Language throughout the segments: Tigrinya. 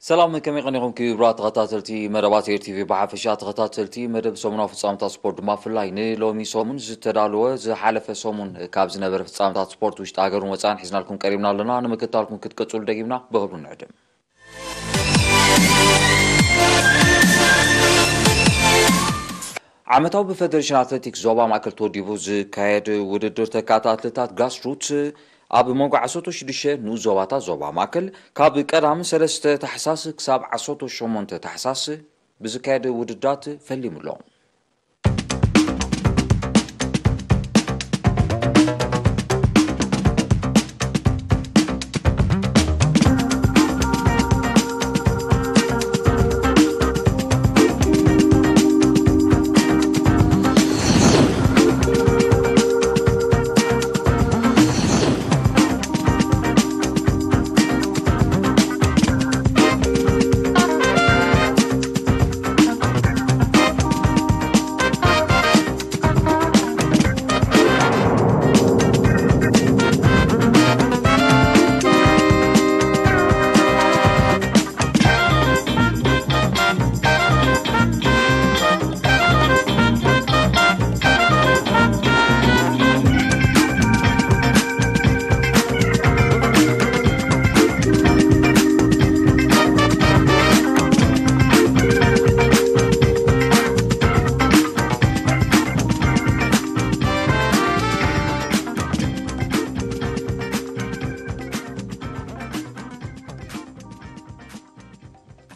ሰላም፣ ከመይ ቀኒኹም ክቡራት ተኸታተልቲ መደባት ኤር ቲቪ ብሓፈሻ? ተኸታተልቲ መደብ ሰሙናዊ ፍጻመታት ስፖርት ድማ ብፍላይ ንሎሚ ሰሙን ዝተዳለወ ዝሓለፈ ሰሙን ካብ ዝነበረ ፍጻመታት ስፖርት ውሽጢ ሃገርን ወጻእን ሒዝናልኩም ቀሪብና ኣለና። ንምክትታልኩም ክትቀጽሉ ደጊምና ብኽብሪ ንዕድም። ዓመታዊ ብፌደሬሽን ኣትሌቲክስ ዞባ ማእከል ተወዲቡ ዝካየድ ውድድር ተካእቲ ኣትሌታት ግራስሩት ኣብ መንጎ ዓሰርተ ሽዱሽተ ንኡስ ዞባታት ዞባ ማእከል ካብ ቀዳም ሰለስተ ታሕሳስ ክሳብ ዓሰርተ ሸሞንተ ታሕሳስ ብዝካየድ ውድድራት ፈሊሙ ኣሎ።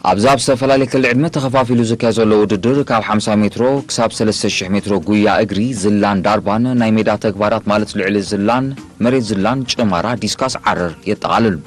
ኣብዚ ኣብ ዝተፈላለየ ክሊ ዕድመ ተኸፋፊሉ ዝካየድ ዘሎ ውድድር፣ ካብ ሓምሳ ሜትሮ ክሳብ ሰለስተ ሽሕ ሜትሮ ጉያ እግሪ፣ ዝላን ዳርባን፣ ናይ ሜዳ ተግባራት ማለት ልዕሊ ዝላን፣ መሬት ዝላን፣ ጭማራ፣ ዲስካስ፣ ዓረር የጠቓልል።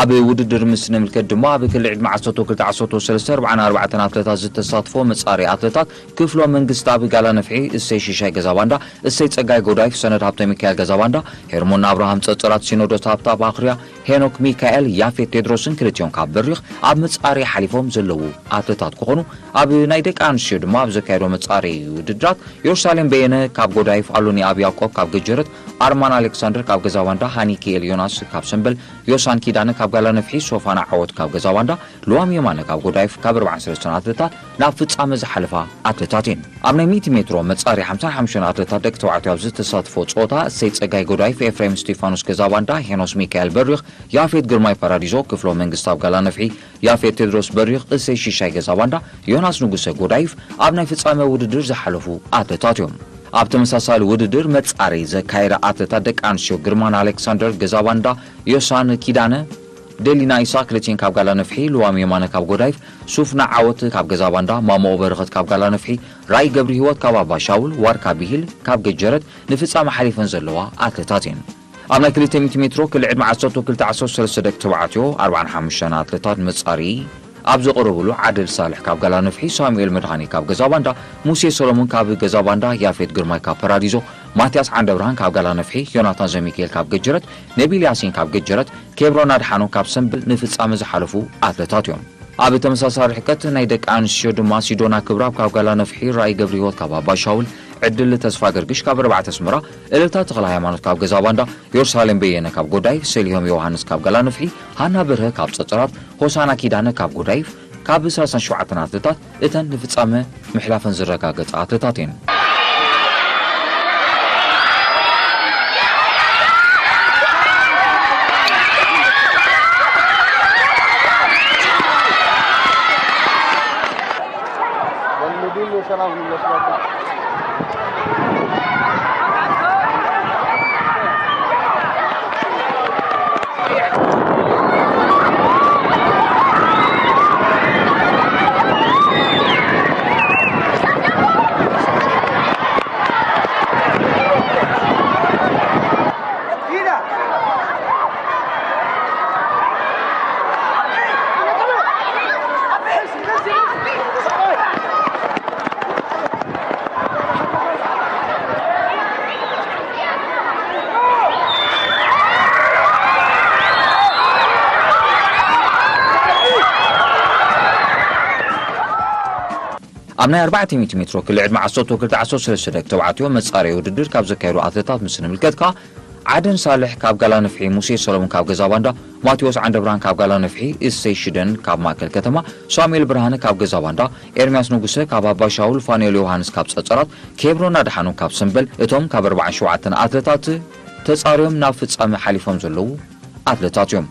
ኣብ ውድድር ምስ ንምልከት ድማ፣ ኣብ ክሊ ዕድመ ዓሰርተ ክልተ ዓሰርተ ሰለስተ ኣርባዓን ኣርባዕተን ኣትሌታት ዝተሳትፎ መጻረዪ ኣትሌታት፣ ክፍሎ መንግስታብ ጋላ ነፍሒ፣ እሰይ ሽሻይ ገዛባንዳ፣ እሰይ ጸጋይ ጎዳይፍ፣ ሰነድ ሃብተ ሚካኤል ገዛባንዳ፣ ሄርሞን ኣብርሃም ጸጸራት፣ ሲኖዶስ ሃብታ ባኽርያ፣ ሄኖክ ሚካኤል፣ ያፌት ቴድሮስን ክልቲኦም ካብ በሪኽ ኣብ መጻረዪ ሓሊፎም ዘለዉ ኣትሌታት ክኾኑ፣ ኣብ ናይ ደቂ ኣንስትዮ ድማ ኣብ ዘካየዶ መጻረዪ ውድድራት፣ የሩሳሌም በየነ ካብ ጎዳይፍ፣ ኣሎኒ ኣብ ያዕቆብ ካብ ገጀረት፣ ኣርማን ኣሌክሳንደር ካብ ገዛባንዳ፣ ሃኒኪኤል ዮናስ ካብ ሰምበል፣ ዮሳን ኪዳነ ካብ ጋላ ነፍሒ፣ ሶፋና ዓወት ካብ ገዛባንዳ፣ ልዋም የማነ ካብ ጎዳይፍ ካብ ኣርባዓን ሰለስተን ኣትሌታት ናብ ፍጻመ ዝሓለፋ ኣትሌታት እየን። ኣብ ናይ ሚእቲ ሜትሮ መጻሪ ሓምሳን ሓሙሽተን ኣትሌታት ደቂ ተባዕትዮ ኣብ ዝተሳትፎ ጾታ፣ እሰይ ጸጋይ ጎዳይፍ፣ ኤፍሬም እስጢፋኖስ ገዛባንዳ፣ ሄኖስ ሚካኤል በሪኽ፣ ያፌት ግርማይ ፓራዲዞ፣ ክፍሎ መንግስታብ ጋላ ነፍሒ፣ ያፌት ቴድሮስ በሪኽ፣ እሰይ ሽሻይ ገዛባንዳ፣ ዮናስ ንጉሰ ጎዳይፍ ኣብ ናይ ፍጻመ ውድድር ዝሓለፉ ኣትሌታት እዮም። ኣብ ተመሳሳሊ ውድድር መጻረዪ ዘካየዳ ኣትሌታት ደቂ ኣንስትዮ ግርማን ኣሌክሳንደር ገዛባንዳ፣ ዮሳን ኪዳነ፣ ደሊና ኢሳ ክልቲኤን ካብ ጋላ ነፍሒ፣ ልዋም የማነ ካብ ጎዳይፍ፣ ሱፍና ዓወት ካብ ገዛባንዳ፣ ማሞኦ በረኸት ካብ ጋላ ነፍሒ፣ ራይ ገብሪ ህይወት ካብ ኣባ ሻውል፣ ዋርካ ቢሂል ካብ ገጀረት ንፍጻመ ሓሊፈን ዘለዋ ኣትሌታት እየን። ኣብ ናይ ክልተ ሚእቲ ሜትሮ ክሊ ዕድመ ዓሰርተ ክልተ ዓሰርተ ሰለስተ ደቂ ተባዕትዮ ኣርባዓን ሓሙሽተን ኣትሌታት መጻሪ ኣብ ዘቕረብሉ ዓድል ሳልሕ ካብ ጋላ ነፍሒ፣ ሳሙኤል መድሃኔ ካብ ገዛባንዳ፣ ሙሴ ሰሎሞን ካብ ገዛባንዳ፣ ያፌት ግርማይ ካብ ፓራዲዞ፣ ማትያስ ዓንደብርሃን ካብ ጋላ ነፍሒ፣ ዮናታን ዘሚካኤል ካብ ገጀረት፣ ነቢል ያሲን ካብ ገጀረት፣ ኬብሮን ኣድሓኖም ካብ ሰምብል ንፍጻመ ዝሓለፉ ኣትሌታት እዮም። ኣብ ተመሳሳሊ ርሕቀት ናይ ደቂ ኣንስትዮ ድማ ሲዶና ክብራብ ካብ ጋላ ነፍሒ፣ ራእይ ገብረ ህይወት ካብ ኣባ ሻውል፣ ዕድል ተስፋ ገርግሽ ካብ ኣርባዕተ ኣስመራ፣ እልልታ ተኽለ ሃይማኖት ካብ ገዛባንዳ፣ የሩሳሌም በየነ ካብ ጎዳይፍ፣ ሰሊሆም ዮሃንስ ካብ ጋላ ነፍሒ፣ ሃና በርሀ ካብ ጸጸራት፣ ሆሳና ኪዳነ ካብ ጎዳይፍ፣ ካብ ሰላሳን ሸውዓተን ኣትሌታት እተን ንፍጻመ ምሕላፈን ዝረጋገጻ ኣትሌታት እየን። ኣብ ናይ ኣርባዕተ ሚእቲ ሜትሮ ክሊ ዕድመ ዓሰርተ ክልተ ዓሰርተ ሰለስተ ደቂ ተባዕትዮ መጻረዪ ውድድር ካብ ዘካየዱ ኣትሌታት ምስ ንምልከት ከኣ፣ ዓደን ሳልሕ ካብ ጋላ ነፍሒ፣ ሙሴ ሰሎሞን ካብ ገዛ ባንዳ፣ ማቴዎስ ዓንደብርሃን ካብ ጋላ ነፍሒ፣ እሰይ ሽደን ካብ ማእከል ከተማ፣ ሳሙኤል ብርሃነ ካብ ገዛ ባንዳ፣ ኤርምያስ ንጉሰ ካብ ኣባሻውል፣ ፋኑኤል ዮሃንስ ካብ ጸጸራት፣ ኬብሮን ኣድሓኖም ካብ ሰምበል፣ እቶም ካብ ኣርባዓን ሸውዓተን ኣትለታት ተጻርዮም ናብ ፍጻመ ሓሊፎም ዘለዉ ኣትለታት እዮም።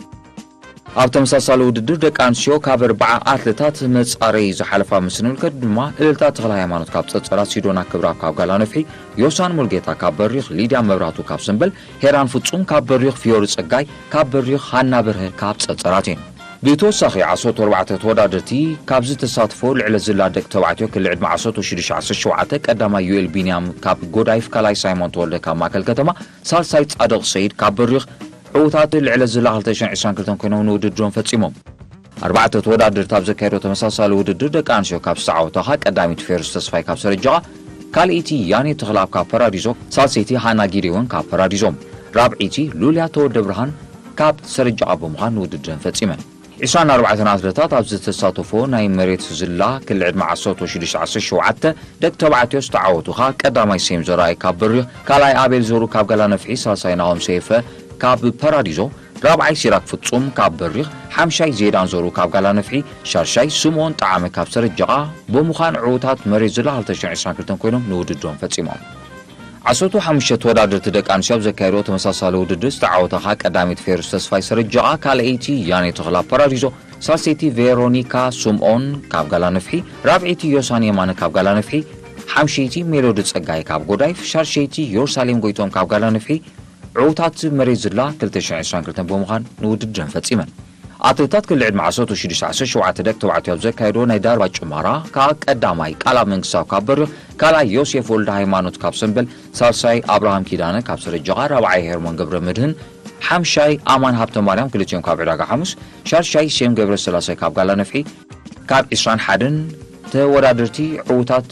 ኣብ ተመሳሳሊ ውድድር ደቂ ኣንስትዮ ካብ ኣርባዓ ኣትለታት መጻረይ ዝሓለፋ ምስ ንምልከት ድማ፣ እልልታ ተኽለ ሃይማኖት ካብ ጸጸራት፣ ሲዶና ክብራብ ካብ ጋላ ነፍሒ፣ ዮሳን ሙልጌታ ካብ በሪኽ፣ ሊድያ መብራቱ ካብ ሰምበል፣ ሄራን ፍጹም ካብ በሪኽ፣ ፊዮሪ ጸጋይ ካብ በሪኽ፣ ሃና በርሀ ካብ ጸጸራት እየን። ብተወሳኺ ዓሰርተ ኣርባዕተ ተወዳደርቲ ካብዚ ተሳትፎ ልዕለ ዝላ ደቂ ተባዕትዮ ክሊ ዕድመ ዓሰርተ ሽዱሽተ ዓሰርተ ሸውዓተ፣ ቀዳማይ ዩኤል ቢንያም ካብ ጎዳይፍ፣ ካልኣይ ሳይሞን ተወልደ ካብ ማእከል ከተማ፣ ሳልሳይ ጻድቕ ሰይድ ካብ በሪኽ፣ ዕዉታት ልዕለ ዝላ ክልተ ሽሕን ዕስራን ክልተን ኮይኖም ንውድድሮም ፈጺሞም። ኣርባዕተ ተወዳደርቲ ኣብ ዘካየዶ ተመሳሳሊ ውድድር ደቂ ኣንስትዮ ካብ ዝተዓወታ ኸኣ ቀዳሚት ፌሩስ ተስፋይ ካብ ሰረጃቓ፣ ካልኣይቲ ያኔ ተኽለኣብ ካብ ፓራዲዞ፣ ሳልሰይቲ ሃና ጊዴዎን ካብ ፓራዲዞ፣ ራብዐይቲ ሉልያ ተወደ ብርሃን ካብ ሰረጃቓ ብምዃን ንውድድረን ፈጺመን። ዕስራን ኣርባዕተን ኣትለታት ኣብ ዝተሳተፎ ናይ መሬት ዝላ ክሊ ዕድመ ዓሰርተ ሽዱሽተ ዓሰርተ ሸውዓተ ደቂ ተባዕትዮ ዝተዓወቱ ኸኣ ቀዳማይ ሴም ዘርኣይ ካብ በሪኽ፣ ካልኣይ ኣቤል ዘሩ ካብ ጋላ ነፍሒ፣ ሳልሳይ ናሆም ሰይፈ ካብ ፓራዲዞ፣ ራብዓይ ሲራክ ፍጹም ካብ በሪኽ፣ ሓምሻይ ዜዳን ዘሩ ካብ ጋላ ነፍሒ፣ ሻርሻይ ስምኦን ጠዓመ ካብ ሰረጃቓ ብምዃን ዕዉታት መሬት ዝላ ክልተ ሽሕን ዕስራን ክልተን ኮይኖም ንውድድሮም ፈጺሞም። ዓሰርተ ሓሙሽተ ተወዳደርቲ ደቂ ኣንስትዮ ኣብ ዘካየድኦ ተመሳሳሊ ውድድር ዝተዓወታ ኸኣ ቀዳሚት ፌሩስ ተስፋይ ሰረጃቓ፣ ካልኣይቲ ያኔ ተኽላ ፓራዲዞ፣ ሳልሰይቲ ቬሮኒካ ስምኦን ካብ ጋላ ነፍሒ፣ ራብዐይቲ ዮሳን የማነ ካብ ጋላ ነፍሒ፣ ሓምሸይቲ ሜሎዲ ጸጋይ ካብ ጎዳይፍ፣ ሻርሸይቲ ዮርሳሌም ጎይቶም ካብ ጋላ ነፍሒ፣ ዕዉታት መሬት ዝላ ክልተ ሽሕን ዕስራን ክልተን ብምዃን ንውድድረን ፈጺመን። ኣትሌታት ክሊ ዕድመ ዓሰርተ ሽዱሽተ ዓሰርተ ሸውዓተ ደቂ ተባዕትዮ ኣብ ዘካየድዎ ናይ ዳርባ ጭማራ ከኣ ቀዳማይ ቃልኣብ መንግስታው ካብ በሪኽ፣ ካልኣይ ዮሴፍ ወልደ ሃይማኖት ካብ ሰምበል፣ ሳልሳይ ኣብርሃም ኪዳነ ካብ ሰረጃቓ፣ ራብዓይ ሄርሞን ገብረ መድህን፣ ሓምሻይ ኣማን ሃብተ ማርያም ክልቲኦም ካብ ዕዳጋ ሓሙስ፣ ሻድሻይ ሴም ገብረ ስላሴ ካብ ጋላ ነፍሒ ካብ ዕስራን ሓደን ተወዳደርቲ ዕዉታት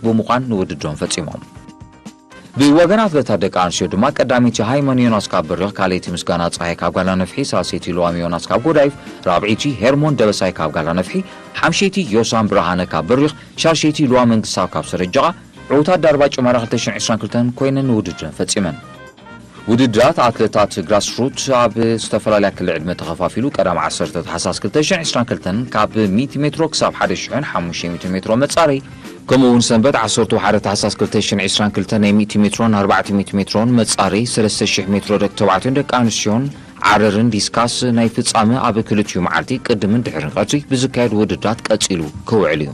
ብምዃን ንውድድሮም ፈጺሞም። ብወገን ኣትለታት ደቂ ኣንስትዮ ድማ ቀዳመይቲ ሃይመን ዮናስ ካብ በሪኽ፣ ካልኣይቲ ምስጋና ጸሃይ ካብ ጋላ ነፍሒ፣ ሳልሰይቲ ለዋሚ ዮናስ ካብ ጎዳይፍ፣ ራብዐይቲ ሄርሞን ደበሳይ ካብ ጋላ ነፍሒ፣ ሓምሸይቲ ዮሳን ብርሃነ ካብ በሪኽ፣ ሻድሸይቲ ለዋ መንግስታብ ካብ ሰረጃቓ፣ ዕዉታት ዳርባ ጭማራ ክልተ ሽሕን ዕስራን ክልተን ኮይነን ንውድድረን ፈጺመን። ውድድራት ኣትለታት ግራስሩት ኣብ ዝተፈላለያ ክሊ ዕድመ ተኸፋፊሉ ቀዳም ዓሰርተ ታሕሳስ ክልተ ሽሕን ዕስራን ክልተን ካብ ሚእቲ ሜትሮ ክሳብ ሓደ ሽሕን ሓሙሽተ ሚእቲ ሜትሮ መጻረይ፣ ከምኡ እውን ሰንበት ዓሰርተ ሓደ ታሕሳስ ክልተ ሽሕን ዕስራን ክልተን ናይ ሚእቲ ሜትሮን ኣርባዕተ ሚእቲ ሜትሮን መጻረይ ሰለስተ ሽሕ ሜትሮ ደቂ ተባዕትዮን ደቂ ኣንስትዮን ዓረርን ዲስካስ ናይ ፍጻመ ኣብ ክልቲኡ መዓልቲ ቅድምን ድሕርን ቀትሪ ብዝካየድ ውድድራት ቀጺሉ ክውዕል እዩ።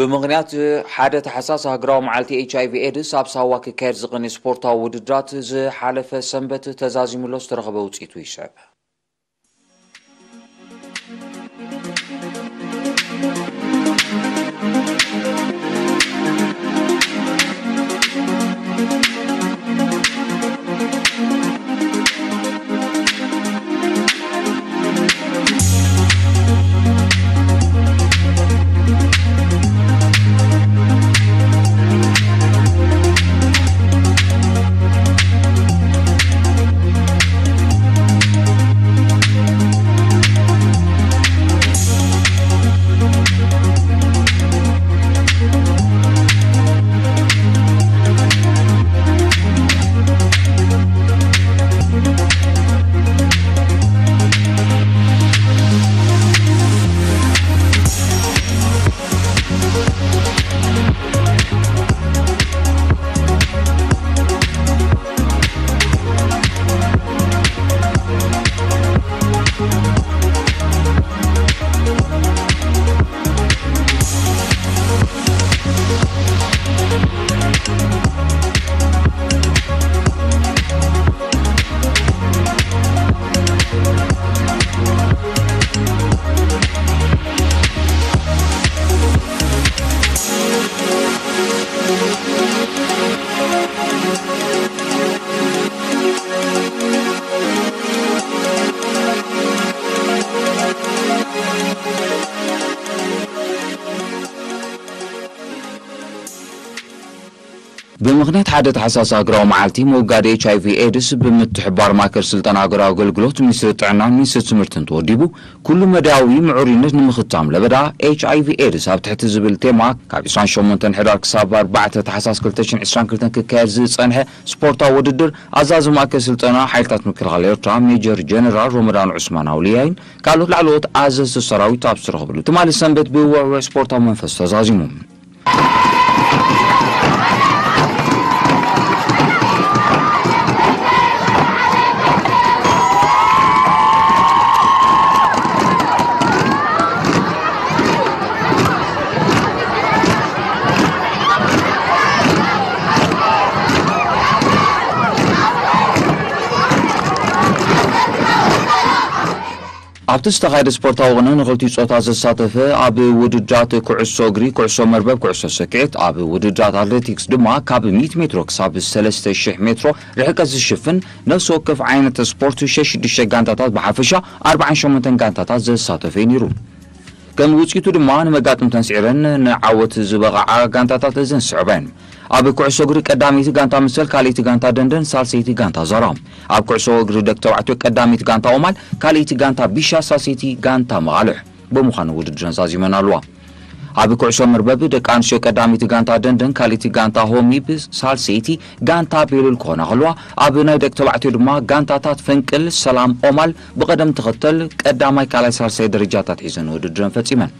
ብምኽንያት ሓደ ታሕሳስ ኣህጉራዊ መዓልቲ ኤች ኣይ ቪ ኤድስ ኣብ ሳዋ ክካየድ ዝቕኒ ስፖርታዊ ውድድራት ዝሓለፈ ሰንበት ተዛዚሙሎ ዝተረኸበ ውፅኢቱ ይስዕብ። ብምኽንያት ሓደ ታሕሳስ ኣህጉራዊ መዓልቲ ምውጋድ ኤች ኣይ ቪ ኤድስ ብምትሕብባር ማእከል ስልጠና ሃገራዊ ኣገልግሎት፣ ሚኒስትሪ ጥዕናን ሚኒስትሪ ትምህርትን ተወዲቡ፣ ኩሉ መዳያዊ ምዕሩይነት ንምኽታም ለበዳ ኤች ኣይ ቪ ኤድስ ኣብ ትሕቲ ዝብል ቴማ ካብ ዕስራን ሸሞንተን ሕዳር ክሳብ ኣርባዕተ ታሕሳስ ክልተ ሽሕን ዕስራን ክልተን ክካየድ ዝጸንሐ ስፖርታዊ ውድድር ኣዛዚ ማእከል ስልጠና ሓይልታት ምክልኻል ኤርትራ ሜጀር ጀነራል ሮመዳን ዑስማን ኣውልያይን ካልኦት ላዕለዎት ኣዘዝቲ ሰራዊት ኣብ ዝተረኸብሉ ትማሊ ሰንበት ብውዕውዕ ስፖርታዊ መንፈስ ተዛዚሙ። ኣብቲ ዝተኻየደ ስፖርታዊ ቅነ ንኽልቲኡ ጾታ ዘሳተፈ ኣብ ውድድራት ኩዕሶ እግሪ፣ ኩዕሶ መርበብ፣ ኩዕሶ ሰኪዔት፣ ኣብ ውድድራት ኣትሌቲክስ ድማ ካብ ሚእቲ ሜትሮ ክሳብ ሰለስተ ሽሕ ሜትሮ ርሕቀት ዝሽፍን ነፍሲ ወከፍ ዓይነት ስፖርት ሽዱሽተ ጋንታታት ብሓፈሻ ኣርባዓን ሸሞንተን ጋንታታት ዘሳተፈ እዩ ነይሩ። ከም ውጽኢቱ ድማ ንመጋጥምተን ስዒረን ንዓወት ዝበቕዓ ጋንታታት እዘን ዝስዕባ እየን። ኣብ ኩዕሶ እግሪ ቀዳመይቲ ጋንታ መሰል፣ ካልኣይቲ ጋንታ ደንደን፣ ሳልሰይቲ ጋንታ ዛራ። ኣብ ኩዕሶ እግሪ ደቂ ተባዕትዮ ቀዳመይቲ ጋንታ ኦማል፣ ካልኣይቲ ጋንታ ቢሻ፣ ሳልሰይቲ ጋንታ መቓልሕ ብምዃን ውድድረን ዛዚመን ኣለዋ። ኣብ ኩዕሶ መርበብ ደቂ ኣንስትዮ ቀዳመይቲ ጋንታ ደንደን፣ ካልኣይቲ ጋንታ ሆሚብ፣ ሳልሰይቲ ጋንታ ቤሉል ክኾና ከለዋ፣ ኣብ ናይ ደቂ ተባዕትዮ ድማ ጋንታታት ፈንቅል፣ ሰላም፣ ኦማል ብቐደም ተኸተል ቀዳማይ፣ ካልኣይ፣ ሳልሳይ ደረጃታት ሒዘን ውድድረን ፈጺመን።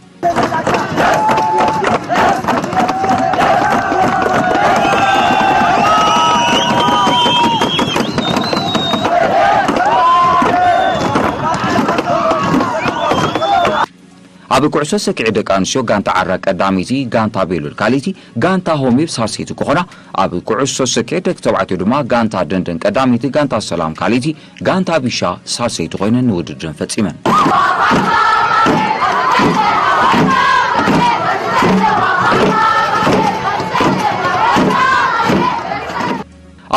ኣብ ኩዕሶ ሰኪዔት ደቂ ኣንስትዮ ጋንታ ዓራ ቀዳመይቲ፣ ጋንታ ቤሉል ካልኣይቲ፣ ጋንታ ሆሚብ ሳልሰይቲ ክኾና፣ ኣብ ኩዕሶ ሰኪዔት ደቂ ተባዕትዮ ድማ ጋንታ ደንደን ቀዳመይቲ፣ ጋንታ ሰላም ካልኣይቲ፣ ጋንታ ቢሻ ሳልሰይቲ ኮይነን ንውድድረን ፈጺመን።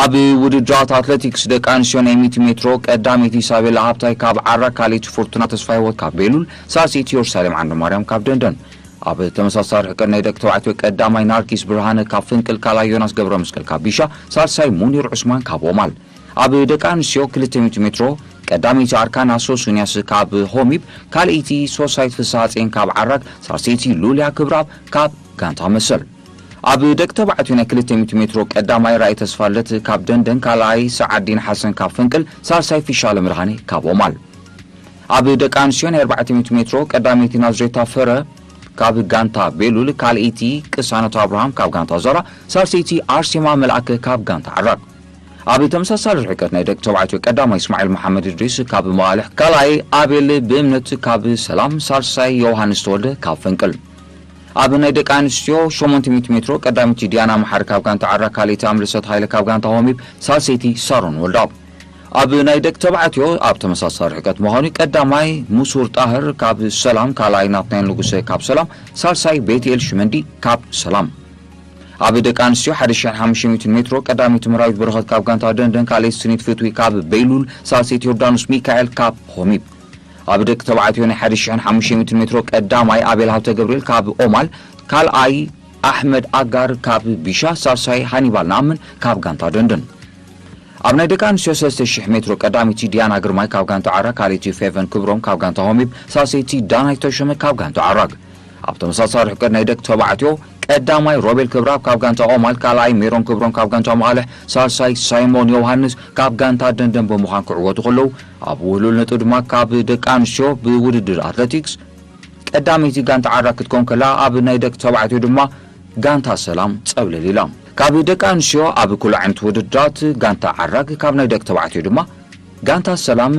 ኣብ ውድድራት ኣትሌቲክስ ደቂ ኣንስትዮ ናይ ሚእቲ ሜትሮ ቀዳመይቲ ኢሳቤላ ሃብታይ ካብ ዓራ፣ ካልኣይቲ ፍርቱና ተስፋ ህይወት ካብ ቤሉል፣ ሳልሰይቲ ኢየሩሳሌም ዓንደ ማርያም ካብ ደንደን። ኣብ ተመሳሳሊ ርሕቀት ናይ ደቂ ተባዕትዮ ቀዳማይ ናርኪስ ብርሃነ ካብ ፍንቅል፣ ካልኣይ ዮናስ ገብረ መስቀል ካብ ቢሻ፣ ሳልሳይ ሙኒር ዑስማን ካብ ኦማል። ኣብ ደቂ ኣንስትዮ ክልተ ሚእቲ ሜትሮ ቀዳመይቲ ኣርካና ሶሱንያስ ካብ ሆሚብ፣ ካልኣይቲ ሶሳይት ፍስሃጼን ካብ ዓራግ፣ ሳልሰይቲ ሉልያ ክብራብ ካብ ጋንታ መሰል። ኣብ ደቂ ተባዕትዮ ናይ ክልተ ሚእቲ ሜትሮ ቀዳማይ ራእይ ተስፋለት ካብ ደንደን፣ ካልኣይ ሰዓዲን ሓሰን ካብ ፈንቅል፣ ሳልሳይ ፊሻለ መድሃኔ ካብ ኦማል። ኣብ ደቂ ኣንስትዮ ናይ ኣርባዕተ ሚእቲ ሜትሮ ቀዳመይቲ ናዝሬታ ፈረ ካብ ጋንታ ቤሉል፣ ካልኣይቲ ቅሳነት ኣብርሃም ካብ ጋንታ ዞራ፣ ሳልሰይቲ ኣርሴማ መልኣከ ካብ ጋንታ ዓራግ። ኣብ ተመሳሳሊ ርሕቀት ናይ ደቂ ተባዕትዮ ቀዳማይ እስማዒል መሓመድ እድሪስ ካብ መቓልሕ፣ ካልኣይ ኣቤል ብእምነት ካብ ሰላም፣ ሳልሳይ ዮሃንስ ተወልደ ካብ ፈንቅል። ኣብ ናይ ደቂ ኣንስትዮ ሸሞንተ ሚእቲ ሜትሮ ቀዳመይቲ ዲያና መሓሪ ካብ ጋንታ ዓራ፣ ካልኣይቲ ኣምለሰት ሃይለ ካብ ጋንታ ሆሚብ፣ ሳልሰይቲ ሳሮን ወልዳብ። ኣብ ናይ ደቂ ተባዕትዮ ኣብ ተመሳሳሊ ርሕቀት ምዃኑ ቀዳማይ ሙሱር ጣህር ካብ ሰላም፣ ካልኣይ ናትናኤል ንጉሰ ካብ ሰላም፣ ሳልሳይ ቤትኤል ሽመንዲ ካብ ሰላም። ኣብ ደቂ ኣንስትዮ ሓደ ሺሕን ሓሙሽተ ሚእትን ሜትሮ ቀዳመይቲ ምራዊት በረኸት ካብ ጋንታ ደንደን፣ ካልኣይቲ ስኒት ፍትዊ ካብ በይሉል፣ ሳልሰይቲ ዮርዳኖስ ሚካኤል ካብ ሆሚብ። ኣብ ደቂ ተባዕትዮ ናይ ሓደ ሺሕን ሓሙሽተ ሚእትን ሜትሮ ቀዳማይ ኣቤል ሃብተ ገብርኤል ካብ ኦማል፣ ካልኣይ ኣሕመድ ኣጋር ካብ ቢሻ፣ ሳልሳይ ሃኒባል ነኣምን ካብ ጋንታ ደንደን። ኣብ ናይ ደቂ ኣንስትዮ ሰለስተ ሽሕ ሜትሮ ቀዳመይቲ ዲያና ግርማይ ካብ ጋንታ ዓራግ፣ ካልኣይቲ ፌቨን ክብሮም ካብ ጋንታ ሆሚብ፣ ሳልሰይቲ ዳናይት ተሾመ ካብ ጋንታ ዓራግ። ኣብ ተመሳሳሊ ርሕቀት ናይ ደቂ ተባዕትዮ ቀዳማይ ሮቤል ክብረኣብ ካብ ጋንታ ኦማል፣ ካልኣይ ሜሮን ክብሮም ካብ ጋንታ መቐለ፣ ሳልሳይ ሳይሞን ዮሃንስ ካብ ጋንታ ደንደን ብምዃን ክዕወቱ ከለዉ፣ ኣብ ውህሉል ነጥቢ ድማ ካብ ደቂ ኣንስትዮ ብውድድር ኣትለቲክስ ቀዳመይቲ ጋንታ ዓራግ ክትከውን ከላ፣ ኣብ ናይ ደቂ ተባዕትዮ ድማ ጋንታ ሰላም ጸብለል ኢላ። ካብ ደቂ ኣንስትዮ ኣብ ኩሉ ዓይነት ውድድራት ጋንታ ዓራግ፣ ካብ ናይ ደቂ ተባዕትዮ ድማ ጋንታ ሰላም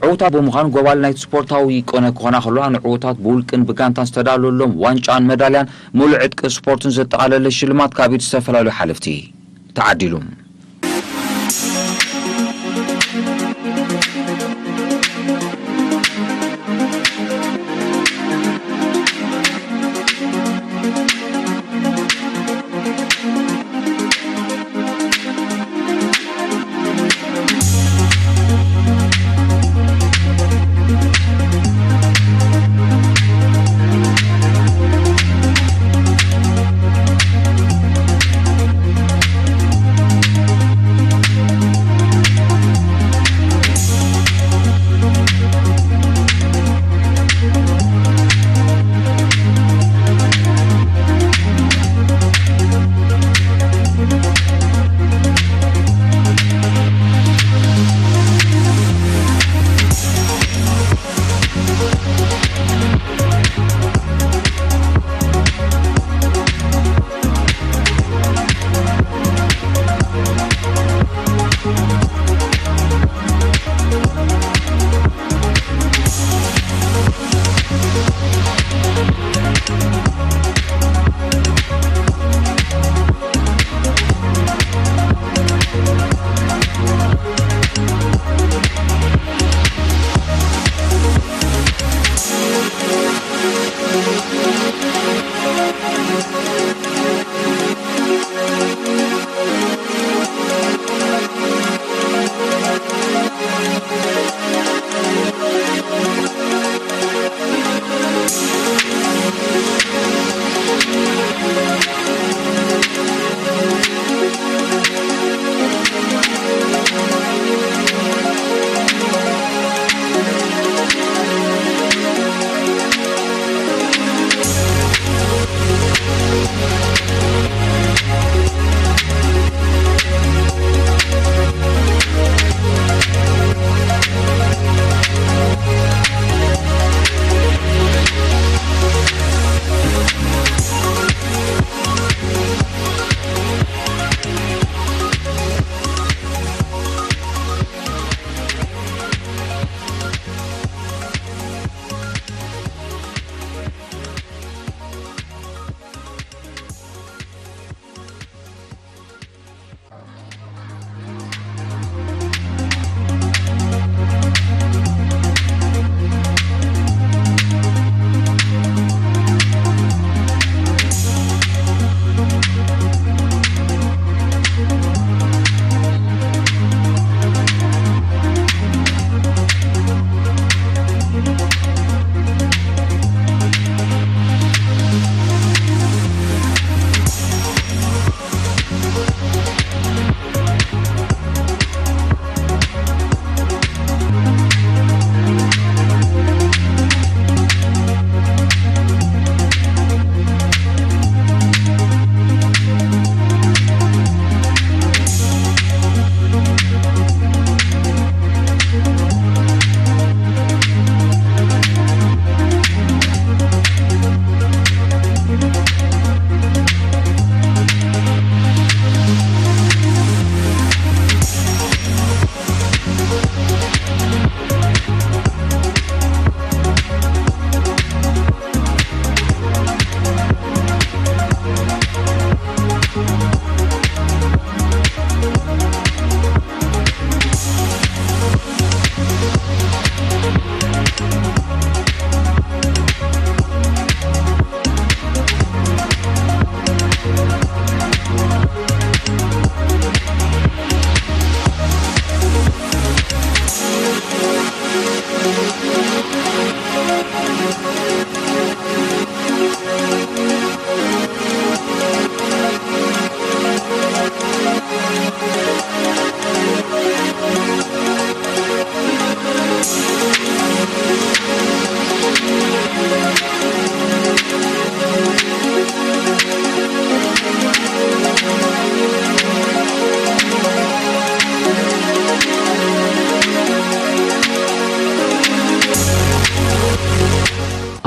ዕውታ ብምዃን ጎባል ናይቲ ስፖርታዊ ቅነ ክኾና ከለዋ፣ ንዕውታት ብውልቅን ብጋንታን ዝተዳለወሎም ዋንጫን መዳልያን ምሉእ ዕጥቂ ስፖርትን ዘጠቓለለ ሽልማት ካብ ኢድ ዝተፈላለዩ ሓለፍቲ ተዓዲሉ።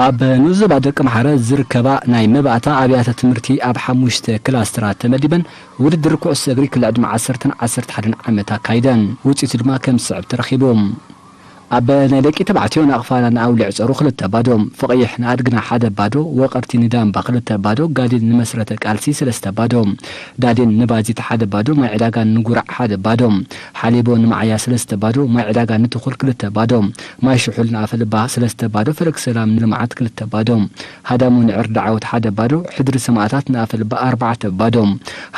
ኣብ ኑዞባ ደቂ ኣምሓረ ዝርከባ ናይ መባእታ ኣብያተ ትምህርቲ ኣብ ሓሙሽተ ክላስተራት ተመዲበን ውድድር ኩዕሶ እግሪ ክልዕድመ ዓሰርተን ዓሰርተ ሓደን ዓመት ኣካይደን። ውፅኢቱ ድማ ከም ዝስዕብ ተረኺቡ። ኣብ ናይ ደቂ ተባዕትዮ ናቕፋና ንኣውሊዕ ጸሩ ክልተ ባዶ፣ ፍቕይሕ ንኣድግና ሓደ ባዶ፣ ወቐርቲ ንዳምባ ክልተ ባዶ፣ ጋዲል ንመስረተ ቃልሲ ሰለስተ ባዶ፣ ዳዴን ንባዚት ሓደ ባዶ፣ ማይ ዕዳጋ ንጉራዕ ሓደ ባዶ፣ ሓሊቦ ንማዓያ ሰለስተ ባዶ፣ ማይ ዕዳጋ ንትኹል ክልተ ባዶ፣ ማይ ሽሑል ንኣፈልባ ሰለስተ ባዶ፣ ፈለግ ሰላም ንልምዓት ክልተ ባዶ፣ ሃዳሙ ንዕርዲ ዓወት ሓደ ባዶ፣ ሕድሪ ሰማእታት ንኣፈልባ ኣርባዕተ ባዶ፣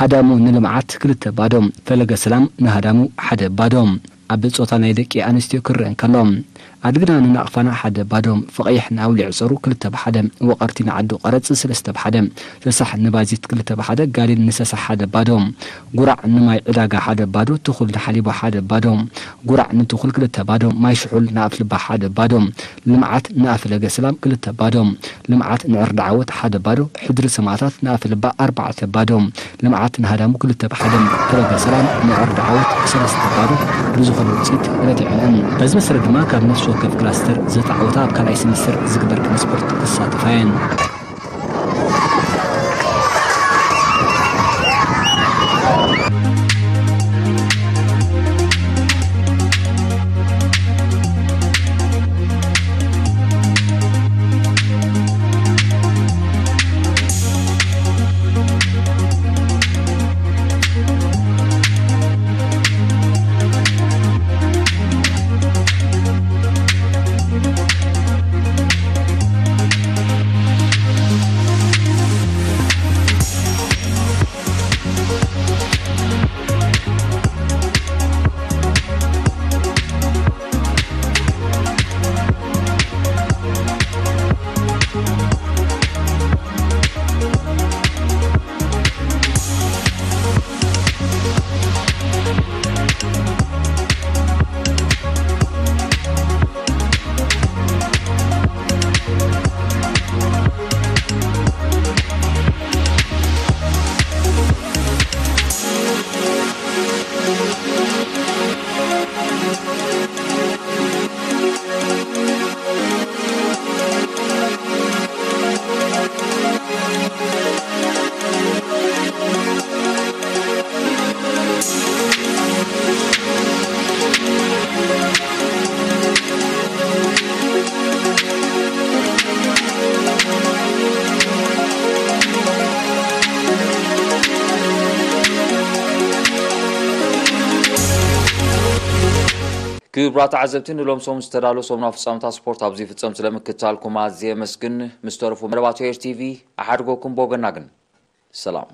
ሃዳሙ ንልምዓት ክልተ ባዶ፣ ፈለገ ሰላም ንሃዳሙ ሓደ ባዶ። ኣብ ጾታ ናይ ደቂ ኣንስትዮ ክረአ እንከሎ፣ ኣድግና ንናቕፋና ሓደ ባዶ፣ ፍቕይሕ ንኣውሊዕ ጸሩ ክልተ ብሓደ፣ ወቐርቲ ንዓዱ ቀረጽ ሰለስተ ብሓደ፣ ሰሳሕ ንባዚት ክልተ ብሓደ፣ ጋሊል ንሰሳሕ ሓደ ባዶ፣ ጉራዕ ንማይ ዕዳጋ ሓደ ባዶ፣ ትኹል ንሓሊቦ ሓደ ባዶ፣ ጉራዕ ንትኹል ክልተ ባዶ፣ ማይ ሽሑል ንኣፍልባ ሓደ ባዶ፣ ልምዓት ንኣፈለገ ሰላም ክልተ ባዶ፣ ልምዓት ንዕርዲ ዓወት ሓደ ባዶ፣ ሕድሪ ሰማእታት ንኣፈለባ ኣርባዕተ ባዶ፣ ልምዓት ንሃዳሙ ክልተ ብሓደ፣ ፈለገ ሰላም ንዕርዲ ዓወት ሰለስተ ባዶ ብዝኾነ ውፅኢት ረቲዐን። በዚ መሰረት ድማ ካብ ነፍሲ ወከፍ ክላስተር ዝተዓወታ ኣብ ካልኣይ ሴሚስተር ዝግበር ክነ ስፖርት ክሳተፋ እየን። ክቡራት ተዓዘብቲ፣ ንሎም ሰሙን ዝተዳለዉ ሰሙናዊ ፍጻመታት ስፖርት ኣብዚ ይፍጸም። ስለምክትታልኩም ኣዝየ የመስግን። ምስ ተረፉ መደባት ኤር ቲቪ ኣሓድጎኩም ቦገና ግን ሰላም።